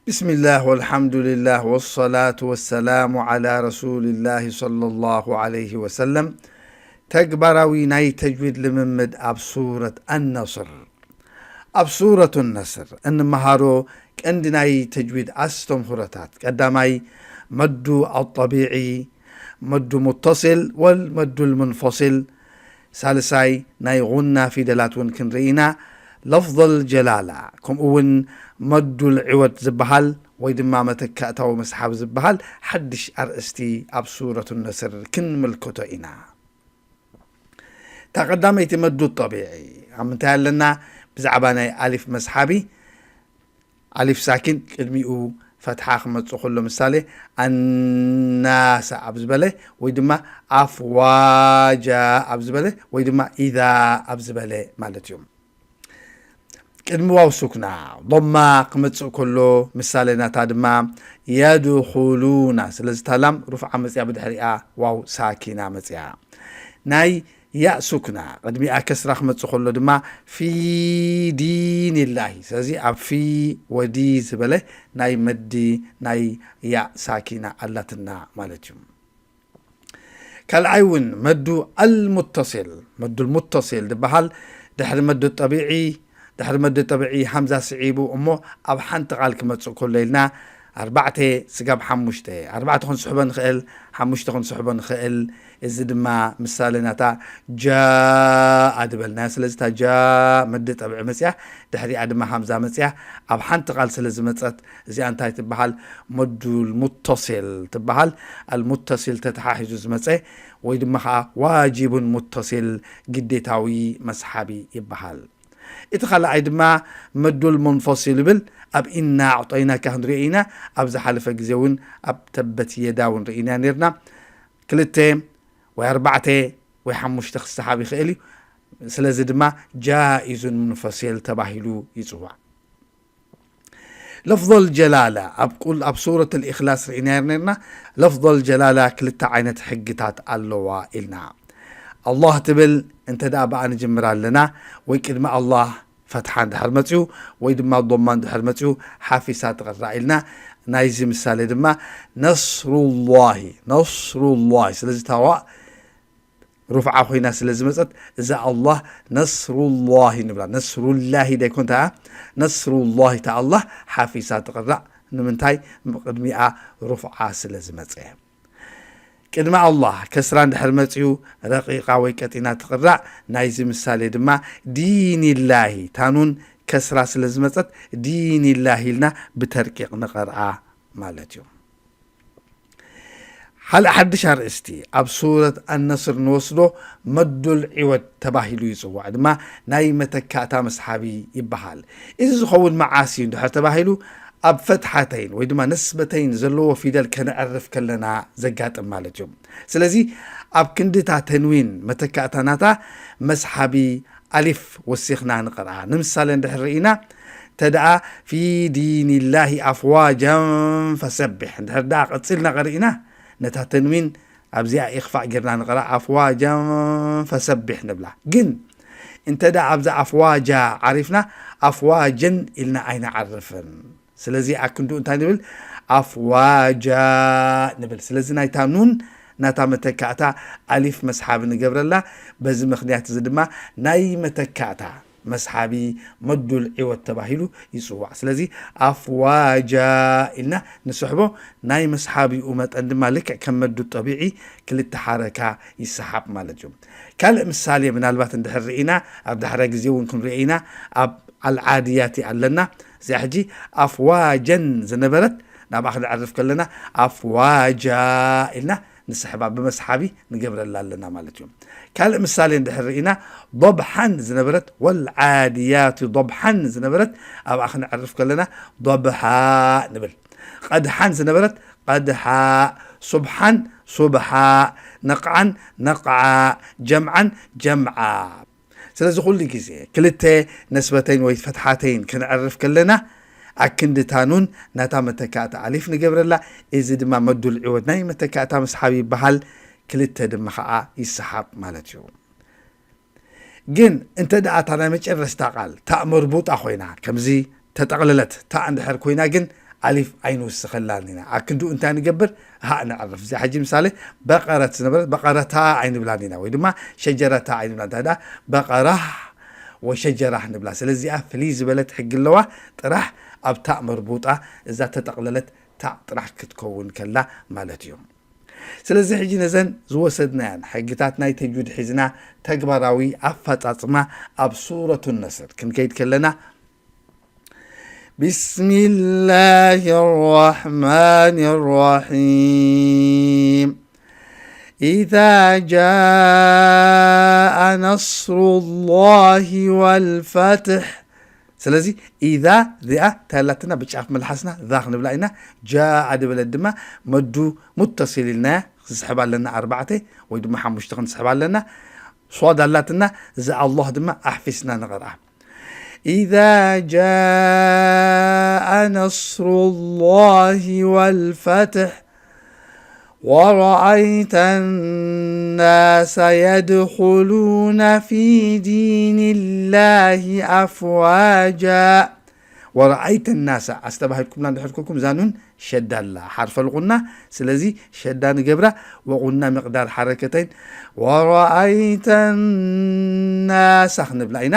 ብስሚላህ ወልሓምዱሊላህ ወሰላቱ ወሰላሙ ዓላ ረሱሊላህ ሰለላሁ ዓለይሂ ወሰለም። ተግባራዊ ናይ ተጅዊድ ልምምድ ኣብ ሱረት ኣነስር። ኣብ ሱረቱ ነስር እንመሃሮ ቀንዲ ናይ ተጅዊድ ኣስተምህሮታት፣ ቀዳማይ መዱ ኣጠቢዒ፣ መዱ ሙተሲል ወል መዱል ሙንፈሲል፣ ሳልሳይ ናይ ጉና ፊደላት እውን ክንርኢ ኢና። ለፍظል ጀላላ ከምኡ እውን መዱል ዕወድ ዝበሃል ወይ ድማ መተካእታዊ መስሓብ ዝበሃል ሓድሽ ኣርእስቲ ኣብ ሱረቱ ነስር ክንምልከቶ ኢና። እታ ቀዳመይቲ መዱ ጠቢዒ ኣብ ምንታይ ኣለና? ብዛዕባ ናይ ኣሊፍ መስሓቢ፣ ኣሊፍ ሳኪን ቅድሚኡ ፈትሓ ክመጽእ ከሎ፣ ምሳሌ ኣናሳ ኣብ ዝበለ ወይ ድማ ኣፍዋጃ ኣብ ዝበለ ወይ ድማ ኢዛ ኣብ ዝበለ ማለት እዩ። ቅድሚ ዋው ሱክና ዶማ ክመጽእ ከሎ፣ ምሳሌ ናታ ድማ የድኹሉና። ስለዚ ታላም ሩፍዓ መጽያ፣ ብድሕሪኣ ዋው ሳኪና መጽያ። ናይ ያእ ሱክና ቅድሚኣ ከስራ ክመጽእ ከሎ ድማ ፊ ዲኒላሂ። ስለዚ ኣብ ፊ ወዲ ዝበለ ናይ መዲ ናይ ያእ ሳኪና ኣላትና ማለት እዩ። ካልኣይ እውን መዱ ኣልሙተሲል፣ መዱ ኣልሙተሲል ዝበሃል ድሕሪ መዱ ጠቢዒ፣ ድሕሪ መዱ ጠቢዒ ሃምዛ ስዒቡ እሞ ኣብ ሓንቲ ቃል ክመጽእ ከሎ ኢልና ኣርባዕተ ስጋብ ሓሙሽተ፣ ኣርባዕተ ክንስሕቦ ንኽእል፣ ሓሙሽተ ክንስሕቦ ንኽእል። እዚ ድማ ምሳሌ ናታ ጃኣ ዝበልናዮ። ስለዚ እታ ጃ መዲ ጠብዒ መጽያ፣ ድሕሪኣ ድማ ሃምዛ መጽያ ኣብ ሓንቲ ቃል ስለ ዝመጸት፣ እዚኣ እንታይ ትበሃል? መዱል ሙተሲል ትበሃል። ኣልሙተሲል ተተሓሒዙ ዝመጸ ወይ ድማ ኸዓ ዋጅቡን ሙተሲል፣ ግዴታዊ መስሓቢ ይበሃል። እቲ ካልኣይ ድማ መዱል ሙንፈሲል ይብል። ኣብ ኢና ኣዕጦይናካ ክንሪኦ ኢና። ኣብ ዝሓለፈ ግዜ እውን ኣብ ተበት የዳ እውን ርኢና ነርና። ክልተ ወይ ኣርባዕተ ወይ ሓሙሽተ ክሰሓብ ይኽእል እዩ። ስለዚ ድማ ጃኢዙን ሙንፈሲል ተባሂሉ ይጽዋዕ። ለፍዞል ጀላላ ኣብ ቁል-፣ ኣብ ሱረት ኣልኢኽላስ ርኢናዮ ነርና። ለፍዞል ጀላላ ክልተ ዓይነት ሕግታት ኣለዋ ኢልና። ኣላህ ትብል እንተ ደኣ ብኣ ንጅምር ኣለና፣ ወይ ቅድሚ ኣላህ ፈትሓ እንድሕር መጽዩ፣ ወይ ድማ ዶማ እንድሕር መጽዩ፣ ሓፊሳ ትቕራእ ኢልና። ናይዚ ምሳሌ ድማ ነስሩላሂ፣ ነስሩላሂ። ስለዚ ታዋ ሩፍዓ ኮይና ስለ ዝመጸት፣ እዛ ኣላህ ነስሩላሂ ንብላ። ነስሩላሂ ዳይኮን እታ፣ ነስሩላሂ እታ ኣላህ ሓፊሳ ትቕራእ። ንምንታይ? ቅድሚኣ ሩፍዓ ስለ ዝመጸ። ቅድሚ ኣላህ ከስራ እንድሕር መጽዩ ረቂቓ ወይ ቀጢና ትቕራእ። ናይዚ ምሳሌ ድማ ዲኒላሂ፣ ታኑን ከስራ ስለ ዝመጸት ዲኒላሂ ኢልና ብተርቂቕ ንቐርኣ ማለት እዩ። ሓደ ሓድሽ ኣርእስቲ ኣብ ሱረት ኣነስር ንወስዶ መዱል ዒወድ ተባሂሉ ይጽዋዕ፣ ድማ ናይ መተካእታ መስሓቢ ይበሃል። እዚ ዝኸውን መዓስ እዩ እንድሕር ተባሂሉ፣ ኣብ ፈትሓተይን ወይ ድማ ነስበተይን ዘለዎ ፊደል ከነዕርፍ ከለና ዘጋጥም ማለት እዩ። ስለዚ ኣብ ክንድታ ተንዊን መተካእታ ናታ መስሓቢ ኣሊፍ ወሲኽና ንቕርኣ። ንምሳሌ እንድሕር ርኢና፣ እንተ ደኣ ፊ ዲኒላሂ ኣፍዋጃን ፈሰቢሕ እንድሕር ደኣ ቀጺልና ቀሪእና፣ ነታ ተንዊን ኣብዚኣ ኢኽፋእ ጌርና ንቕርኣ፣ ኣፍዋጃን ፈሰቢሕ ንብላ። ግን እንተ ደኣ ኣብዛ ኣፍዋጃ ዓሪፍና፣ ኣፍዋጀን ኢልና ኣይንዓርፍን። ስለዚ ኣክንዱ እንታይ ንብል? ኣፍዋጃ ንብል። ስለዚ ናይታ ኑን ናታ መተካእታ ኣሊፍ መስሓቢ ንገብረላ። በዚ ምኽንያት እዚ ድማ ናይ መተካእታ መስሓቢ መዱል ዒወት ተባሂሉ ይጽዋዕ። ስለዚ ኣፍዋጃ ኢልና ንስሕቦ፣ ናይ መስሓቢኡ መጠን ድማ ልክዕ ከም መዱ ጠቢዒ ክልተ ሓረካ ይሰሓብ ማለት እዩ። ካልእ ምሳሌ ምናልባት እንድሕር ርኢና፣ ኣብ ዳሕረ ግዜ እውን ክንሪኦ ኢና፣ ኣብ ኣልዓድያቲ ኣለና። እዚኣ ሕጂ ኣፍዋጀን ዝነበረት ናብኣ ክንዕርፍ ከለና ኣፍዋጃ ኢልና ንስሕባ ብመስሓቢ ንገብረላ ኣለና ማለት እዩ። ካልእ ምሳሌ እንድሕር ርኢና፣ ضبحን ዝነበረት ወልዓድያቲ ضبحን ዝነበረት ኣብኣ ክንዕርፍ ከለና ضبሓ ንብል። ቀድሓን ዝነበረት ቀድሓ፣ ሱብሓን ሱብሓ፣ ነቕዓን ነቕዓ፣ ጀምዓን ጀምዓ። ስለዚ ኩሉ ግዜ ክልተ ነስበተይን ወይ ፈትሓተይን ክንዕርፍ ከለና ኣክንዲ ታኑን ናታ መተካእታ ኣሊፍ ንገብረላ። እዚ ድማ መዱል ዕወድ ናይ መተካእታ መስሓብ ይበሃል። ክልተ ድማ ኸዓ ይሰሓብ ማለት እዩ። ግን እንተ ደኣ እታ ናይ መጨረስታ ቃል ታእ መርቡጣ ኮይና፣ ከምዚ ተጠቕለለት ታእ እንድሕር ኮይና ግን ኣሊፍ ኣይንውስኸላን ኢና። ኣክንዱ እንታይ ንገብር? ሃእ ነዕርፍ። እዚኣ ሕጂ ምሳሌ በቐረት ዝነበረት በቐረታ ኣይንብላን ኢና፣ ወይ ድማ ሸጀረታ ኣይንብላን። እንታይ ደኣ በቐራህ ወሸጀራህ ንብላ። ስለዚ እዚኣ ፍልይ ዝበለት ሕጊ ኣለዋ። ጥራሕ ኣብ ታእ መርቡጣ እዛ ተጠቕለለት ታእ ጥራሕ ክትከውን ከላ ማለት እዩ። ስለዚ ሕጂ ነዘን ዝወሰድናያን ሕግታት ናይ ተጅዊድ ሒዝና ተግባራዊ ኣፈጻጽማ ኣብ ሱረቱ ነስር ክንከይድ ከለና፣ بسم الله الرحمن الرحيم. إذا جاء نصر الله والفتح. ስለዚ ኢዛ እዚኣ እንታይ ኣላትና? ብጫፍ መልሓስና ዛ ክንብላ ኢና። ጃኣ ድበለት ድማ መዱ ሙተሲል ኢልናያ፣ ክንስሕባ ኣለና ኣርባዕተ ወይ ድማ ሓሙሽተ ክንስሕባ ኣለና። ሷድ ኣላትና፣ እዚ ኣላህ ድማ ኣሕፊስና ንቐርኣ። إذا جاء نصر الله والفتح ورأيت الناس يدخلون في دين الله أفواجا. ورأيت الناس ኣስተባሂልኩምላ እንድሕር ኮንኩም ዛኑን ሸዳ ኣላ ሓርፈል ቁና። ስለዚ ሸዳ ንገብራ ወቁና ምቕዳር ሓረከተይን። ورأيت الناس ክንብላ ኢና።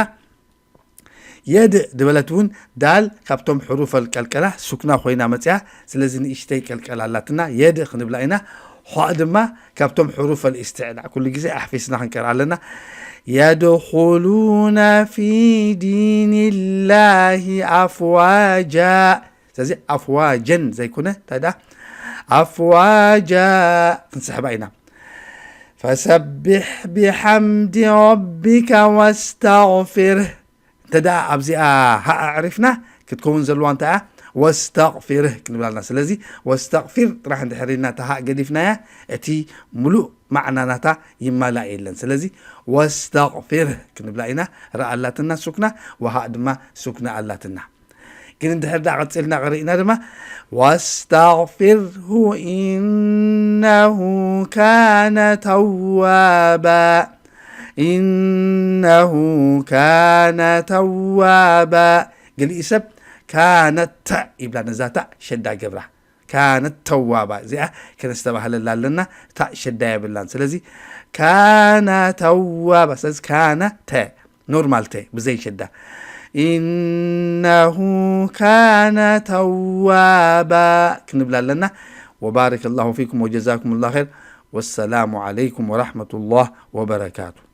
የድእ ዝበለት እውን ዳል ካብቶም ሕሩፈል ቀልቀላ ሱክና ኮይና መፅያ። ስለዚ ንእሽተይ ቀልቀላ ኣላትና የድእ ክንብላ ኢና። ሖእ ድማ ካብቶም ሕሩፈል ኢስትዕላ ኩሉ ግዜ ኣሕፊስና ክንቀርኣ ኣለና። يدخلون في دين الله أفواجا. ስለዚ ኣፍዋጀን ዘይኮነ እንታይ ደኣ ኣፍዋጃ ክንስሕባ ኢና። فسبح بحمد ربك واستغفره. እንተ ደኣ ኣብዚኣ ሃእ ኣዕሪፍና ክትከውን ዘለዋ እንታይ እያ? ወስተቕፊርህ ክንብላ ኣለና። ስለዚ ወስተቕፊር ጥራሕ እንድሕር ኢልና እታ ሃእ ገዲፍናያ እቲ ሙሉእ ማዕና ናታ ይማላእ የለን። ስለዚ ወስተቕፊርህ ክንብላ ኢና። ራእ ኣላትና ሱክና፣ ወሃእ ድማ ሱክና ኣላትና። ግን እንድሕር ደኣ ቀጺልና ቀሪእና ድማ واستغفره إنه كان توابا. إنه كان توابا. ገሊኡ ሰብ ካነ ተ ይብላ፣ ነዛ ታ ሸዳ ገብራ። ካነ ተዋባ፣ እዚኣ ከነስተባህለላ ኣለና። ታ ሸዳ የብላን። ስለዚ ካነ ተዋባ። ስለዚ ካነ ተ ኖርማል ተ ብዘይ ሸዳ። إنه كان توابا ክንብል ኣለና። وبارك الله فيكم وجزاكم الله خير. والسلام عليكم ورحمة الله وبركاته.